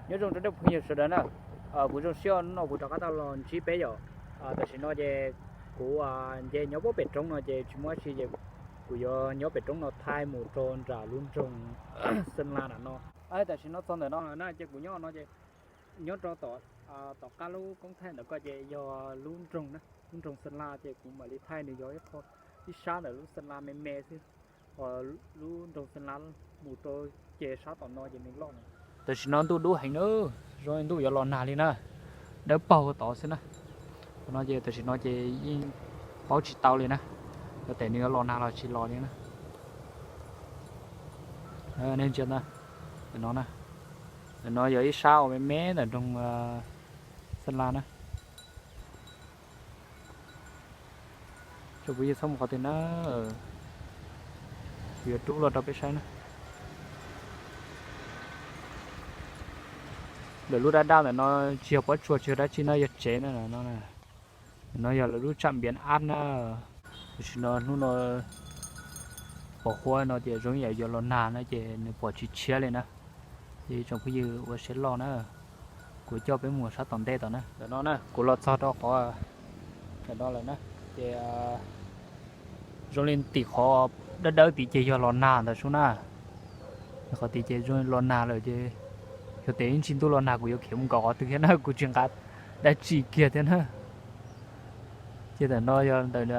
Nyob zoo rau nej phooj ywg sawv daws na. Kuv zoo siab hnub no kuv rov qab tau los ntsib peb yom. Tam sim no ces kuv nce nyob pem roob no ces tsis muaj dab tsi ces kuv yuav nyob pem roob no thaij mus rau nram lub nroog Xeeb Las ntawm no. Tam sim no txog ntawm no lawm na ces kuv nyob no ces nyob rau tom qab lub koob thaij ntawm ko ces yog lub nroog na, lub nroog Xeeb Las ces kuv mam li thaij nws yog ib qho ib sab ntawm lub Xeeb Las me me xwb. Lub nroog Xeeb Las mus rau ces sab tom no ces nws loj na. Tam sim no ntuj dub heev na, zoo li ntuj yuav los nag li na, dawb paug tod xwb na. Qhov no ces tam sim no ces yeej paub tsis tau li na, yog tias nws yuav los nag los tsis los li na. Nej ntsia ntawm no na, ntawm no yog ib sab uas me me ntawm nroog Xeeb Las na. Tsoom phooj ywg txhob mus qhov twg na, kuv yuav rub los rau peb saib na. Lawv lub dab dab ntawm no tsis yog pob tsuas tsis yog dab tsi no, yog tsev na. No yog lawv lub tsam npiav ab na. Tam sim no hnub no pos huab no ces zoo ib yam yuav los nag no ces nws pom tsis tshiab li na. Ces tsoom phooj ywg ua siab loj na, kuv coj peb mus sab tom ntej tom na. Ntawm no na kuv los txog rau qhov ntawm no lawm na, ces zoo li tim qhov dawb dawb tid ces yog los nag ntawd sub na. Qhov tid ces zoo los nag lawm ces yog tias ib ntsis ntuj los nag kuv yuav khiav mus nkaum qhov twg thiab na, kuv tsis nqa dab tsi kiag thiab na. Ces ntawm no yog ntawm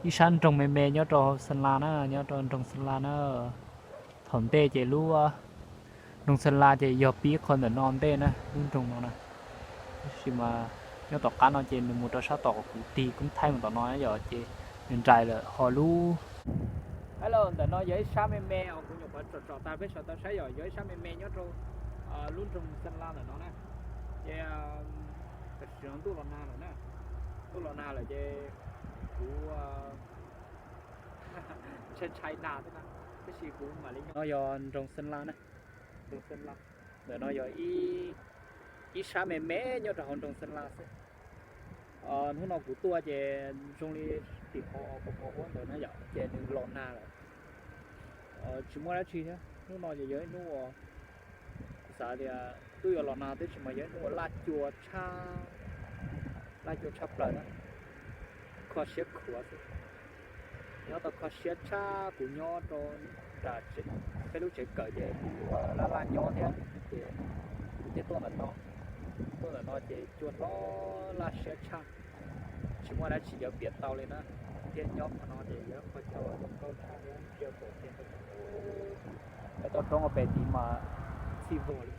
ib sab nroog me me nyob rau Xeeb Las na, nyob rau nroog Xeeb Las na. Thaum ntej ces lub nroog Xeeb Las ces yog pib qhov ntawm no ntej na, lub nroog no na. Tab sis mas nyob tom qab no ces nws mus rau sab tom kuv tig koob thaij mus tom no yom, ces nws nraim lawm ho lub. Hello, ntawm no yog ib sab me me os, kuv nyuam qhuav tsom tsom tag peb sawv tau saib yom, yog ib sab me me nyob rau lub nroog Xeeb Las ntawm no na. Ces tam sim no ntuj los nag lawm na, ntuj los nag lawm ces kuv ntshai ntshai nag thiab na, tab sis kuv mam li nyob. No yog nroog Xeeb Las na, nroog Xeeb Las. Ntawm no yog ib sab me me nyob rau hauv nroog Xeeb Las xwb. Hnub no kuv tuaj ces zoo li tim qhov pos huab ntawd na yom, ces nws los nag lawm. Tsis muaj dab tsi thiab, hnub no ces yog ib hnub uas kuv xav tias twb yuav los nag tab sis mas yog ib hnub uas laj cua tshaj, laj cua tshaj plaws na, kho siab khuav xwb. Nyob tau kho siab tshaj kuv nyob rau nram peb lub tsev kawm ces kuv laj laj nyob thiab ces kuv thiaj tuaj ntawm no. Tuaj ntawm no ces cua hlob laj siab tshaj, tsis muaj dab tsi yuav piav tau li na. Thiab nyob qhov no ces yog qhov chaw zoo nkauj tshaj thiab ntsia pom kev rau pem, peb tau roob ua pem tid mas txhij vog li.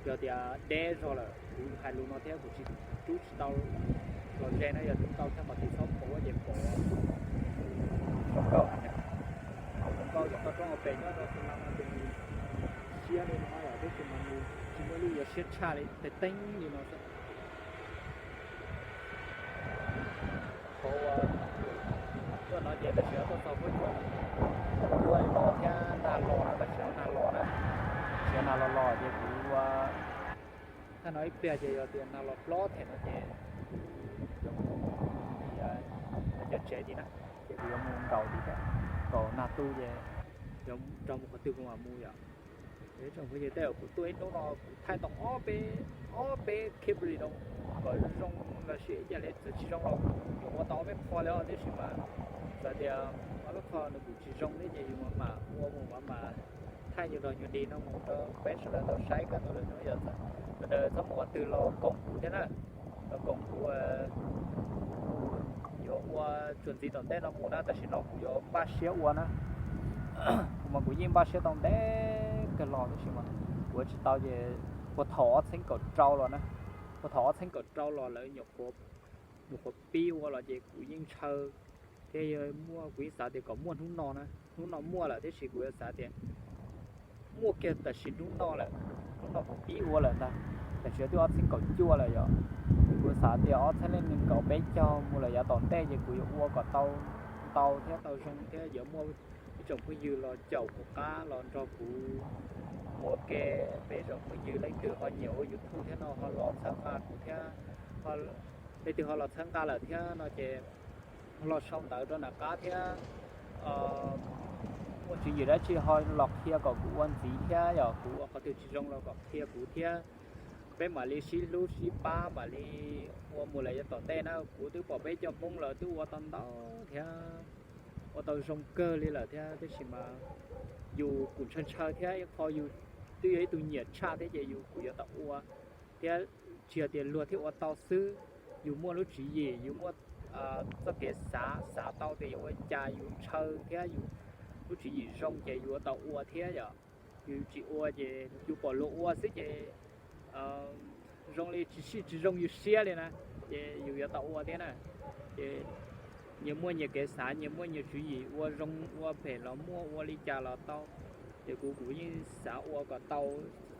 Yog tias deb zog lawm kuv hais lus no thiab kuv tsis rub tsis tau los ze na, yog rub tau thiab qhov tid txhob pom ces pom zoo nkauj heev, zoo nkauj yog tau roob ua pem nyob rau Xeeb Las no ces nws siab li no yom, tab sis mas nws tsis muaj lub yuav siab tshaj li, teeb teeb li no xwb. Qhov uas tuaj no ces tam sim no tuaj txog huab cua, tuaj li no thiab nag los na, tam sim no nag los na, tam sim no nag los los ces kuv thaj no ib pliag ces yog tias nag los plob them no ces kuv yuav mus tim cov tsev tid na, ces kuv yuav mus nkaum tid thiab, nkaum nag tu ces yuav nrog mus qhov twg kuv mam mus yom. Tsoom phooj ywg, tej zaum kuv tuaj ib hnub no kuv thaij tau ob peb, ob peb clip li no kom zoo los sis ib yam li txawm tsis zoo los yuav ua tau ob peb qho li os, tab sis mas txawm tias ob peb qho nws kuj tsis zoo thiab ces yus mam mam ua mus mam mam thaij nyuag nrog nyuag dig no mus rau peb sawv daws tau saib kaj ntug lawm no yom. Sawv daws txhob mus qhov twg los koom kuv thiab na, los koom kuv yuav ua txuas ntxiv tom ntej no mus na, tam sim no kuv yuav npaj siab ua na. Kuv mas kuv yeej npaj siab tau ntev kawg los tab sis mas kuv ua tsis tau ces puag thaum ob txhiab kaum rau los na, puag thaum ob txhiab kaum rau los lawv nyuam qhuav, nyuam qhuav pib ua los ces kuv yeej ntshaw thiab yog muaj, kuv yeej xav tias kom muaj hnub no na, hnub no muaj lawm tab sis kuv yuav xav tias muaj kiag tam sim hnub no lawm, hnub no kuv pib ua lawm ntag, tam sim twb ob txhiab kaum cuaj lawm yom. Kuv xav tias ob txhiab leej nees nkaum peb caug mus lawm yav tom ntej ces kuv yuav ua kom tau ntau thiab tau zoo thiab yuav muaj ib tsoom phooj ywg los caum kuv qab los nrog kuv ua ke. Peb tsoom phooj ywg leej twg ho nyiam ua YouTube thiab no ho los txhawb nqa kuv thiab, leej twg ho los txhawb nqa lawm thiab no ces los sau ntawv rau nram qab thiab muaj tswv yim dab tsi ho los qhia kom kuv ua ntxiv thiab yom, kuv ua qhov twg tsis zoo los kom qhia kuv thiab. Peb mam li sib hlub sib pab mam li ua mus lawm yav tom ntej na. Kuv twb pom peb cov Hmoob lawv twb ua tau ntau thiab, ua tau zoo kawg li lawm thiab, tab sis mas yus kuj ntshaw ntshaw thiab, ib qho yus twb yog ib tug nyiam tshaj thiab ces yus kuj yuav tau ua thiab. Tsis yog tias luag thiaj ua tau xwb, yus muaj lub tswv yim, yus muaj txoj kev xav, xav tau tias yuav ua cas yus ntshaw thiab yus lub tswv yim zoo ces yus yuav tau ua thiab yom. Yus tsis ua ces yus pom luag ua xwb ces zoo li tsis sib tsis zoo yus siab li na, ces yus yuav tau ua thiab na. Ces nyias muaj nyias kev xav, nyias muaj nyias tswv yim, ua zoo ua phem los muaj, ua li cas los tau. Ces kuv kuv yeej xav ua kom tau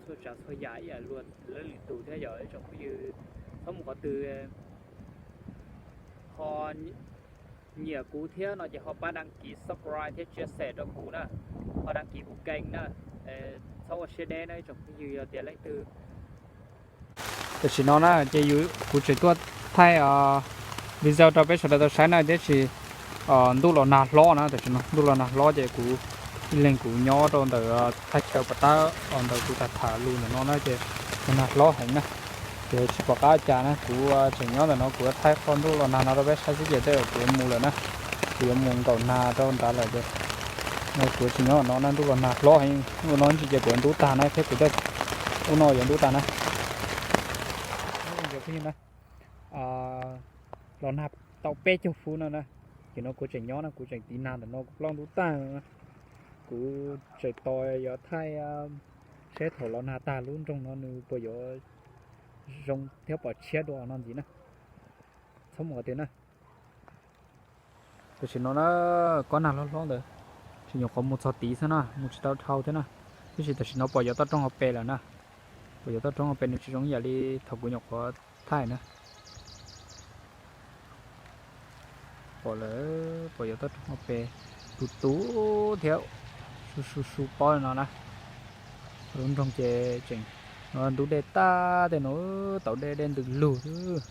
txhua tsav txhua yam ib yam luag lwm tus thiab yom ib tsoom phooj ywg. Txhob mus qhov twg ho nyiam kuv thiab no ces ho pab đăng ký, subscribe thiab chia sẻ rau kuv na, ho đăng ký kuv kênh na. Txhob ua siab deb na ib tsoom phooj ywg, yog tias leej twg Tam sim no na ces kuv tseem tuaj thaij video rau peb sawv daws tau saib na, tiam sis ntuj los nag hlob na, tam sim no ntuj los nag hlob ces kuv ib leeg kuv nyob rau ntawm thaj chaw pov tab ntawm kuv tham tham lus ntawm no na ces nag hlob heev na, ces tsis pom qab cas na, kuv tseem nyob ntawm no kuv thaij qhov ntuj los nag no rau peb saib xwb ces tej zaum kuv mus lawm na, kuv yuav mus nkaum nag rau nrad lawm ces kuv tseem nyob no na, ntuj los nag hlob heev, ub no ntsis ces kuv ntub tag na thiab kuv tej ub no yuav ntub tag na. Los nag tau peb caug fuv no na, ces no kuv tseem nyob na, kuv tseem tiv nag ntawm no kuv ploj ntub tag no na. Kuv tseem tos yuav thaij seb thaum los nag tag lub nroog no nws puas yuav zoo thiab pom tshiab dua no ntxiv na. Txhob mus qhov twg na. Tam sim no na, kob nag hlob hlob ntawd, tseem nyuam qhuav mus txog tid xwb na, mus tsis tau dhau thiab na. Tab sis tam sim no pom yuav toj roob hauv pes lawm na, pom yuav toj roob hauv pes nws tsis zoo ib yam li thaum kuv nyuam qhuav thaij na. Pom lawm, pom yuav toj roob hauv pes, tus tus thiab su su su pob no na. Lub nroog ces tseem no ntub dej tag tej no, tau dej dej ntws lug xwb.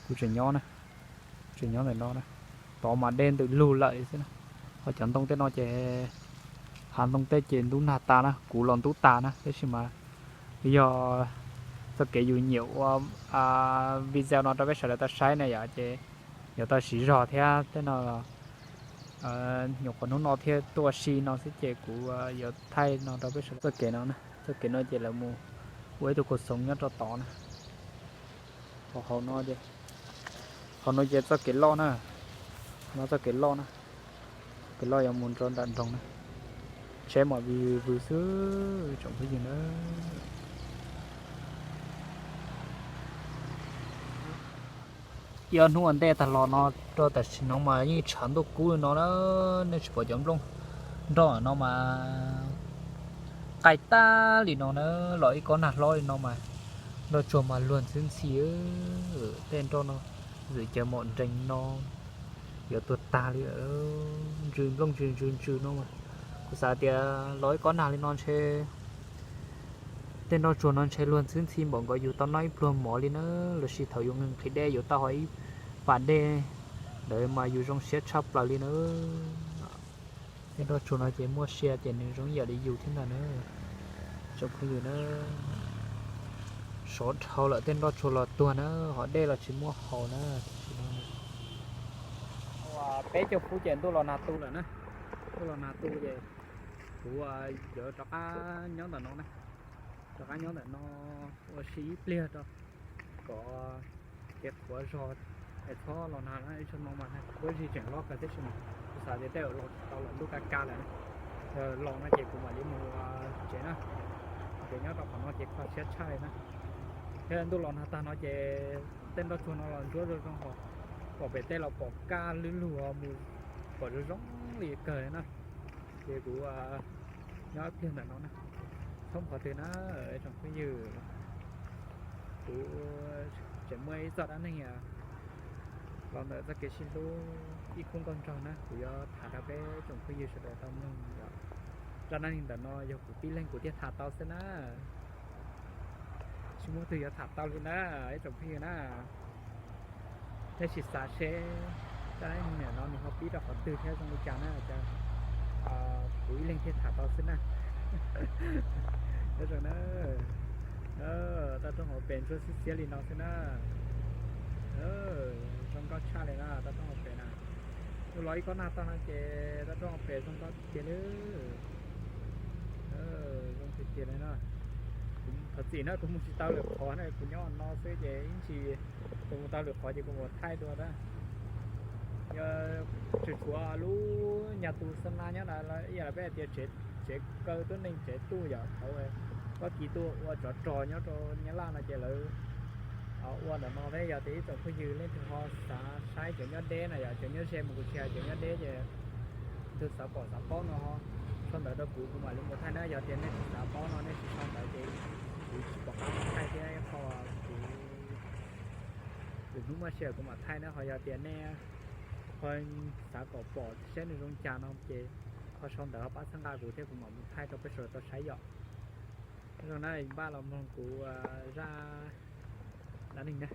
Kuv tseem nyob na, tseem nyob ntawm no na, tod mas dej ntws lug lawm xwb na. Ho cov ntoo tej no ces, hav ntoo tej ces ntub nag tas na, kuv los ntub tas na, tab sis mas yog txoj kev yus nyiam ua video no rau peb sawv daws tau saib na yom, ces yuav tau siv zog thiab tej no. Nyuam qhuav hnub no thiaj tuaj si no xwb ces kuv yuav thaij no rau peb sawv daws. Txoj kev no, txoj kev no ces lawv mus ua ib tug khuam xoov nyob rau tod na. Hauv no, hauv no ces txoj kev loj na, no txoj kev loj na, kev loj yuav mus rau nram nroog na. Tsheb mam vwm vwm xwb tsoom phooj ywg na. Ib ob hnub ua ntej tag los no rau tam sim no mas yeej tshav ntuj kub li no na, nej tsis pom cov nplooj nroj no mas qaij tag li no na, los ib kob nag hlob li no mas nroj tsuag mas luag ntxhwb ntxhi. Tej nroj no zwm caws mom nrees no yuav tuag tag li, ntsws nplooj ntsws ntsws ntsws no mas kuv xav tias los ib kob nag li no ntshe tej nroj tsuag no ntshe luag ntxhwb ntxhi npaum nkaus yus tau noj ib pluag mov li na, los sis thaum yus nqhis dej yus tau hov ib pas dej ntawd mas yus zoo siab tshaj plaws li na. Tej nroj tsuag no ces muaj sia ces nws zoo ib yam li yus thiab ntag na. Tsoom phooj ywg na, sov dhau lawm tej nroj tsuag los tuag na, hov dej los tsis muaj haus na. Peb caug fuv ces ntuj los nag tu lawm na, ntuj los nag tu ces kuv yuav rov qab nyob ntawm no na, rov qab nyob ntawm no ua si ib pliag rau kom kev qhuav zog es txhob los nag na, ib tsam no mas nag kuj zig tseem loj kawg tib si mas kuv xav tias tej zaum los tsis tau lawm, ntuj kaj kaj lawm na. Los no ces kuv mam li mus tsev na, ces nyob rau qhov no ces kho siab tshaj li na. Thiab ntuj los nag tag no ces tej nroj tsuag no los ntsuab zoo zoo hos, pom pem tej los pom kaj lwj lug mus, pom zoo zoo li kawg na. Ces kuv nyob ib pliag ntawm no na, txhob mus qhov twg na tsoom phooj ywg. Kuv tseem muaj ib txoj dab neeg los ntawm txoj kev sib hlub ib khub nkauj nraug na, kuv yuav tham rau peb tsoom phooj ywg sawv daws tau mloog yom. Zaj dab neeg ntawm no yog kuv tib leeg kuv thiaj tham tau xwb na, tsis muaj tug yuav tham tau li na ib tsoom phooj ywg na. Nej sim xav seb zaj dab neeg no nws ho pib rau qhov twg thiab zoo li cas na, kuv ib leeg thiaj tham tau xwb na. Nyob zoo na, nyob Toj roob hauv pes ntsuab xiab xiab li no xwb na. Zoo nkauj tshaj li na toj roob hauv pes na. Tus los ib kob nag toj no ces toj roob hauv pes zoo nkauj tiag li. Zoo tiag tiag li na. Thov txim na kuv mus tsis tau lwm qhov na, kuv nyob no xwb ces ib ntsis kuv mus tau lwm qhov ces kuv mam thaij dua na. Yog tseem tshuav lub nyab tus xa na nyob na, ib yam li peb hais tias tsev kaw tuab neeg tsev tuj yom, thaum Vab Kis tuaj ua tsov rog nyob rau Nyab Laj no ces lawv ua ntawm no thiab. Yog tias ib tsoom phooj ywg leej twg ho xav saib cov nyob deb na yom, cov nyob ze mus kuv tsis hais, cov nyob deb ces tus xav pom xav paub no ho sau ntawv rau kuv, kuv mam li mus thaij na. Yog tias nej tsis xav paub no nej tsis sau ntawv ces kuv tsis pom qab thaij thiab. Qhov kuv, lwm hnub muaj sij hawm kuv mam thaij na. Ho yog tias nej ho xav kom pom saib nws zoo cas no ces ho sau ntawv ho pab txhawb nqa kuv thiab kuv mam mus thaij rau peb sawv daws tau saib yom. Zoo na, npaj los mloog kuv zaj dab neeg na.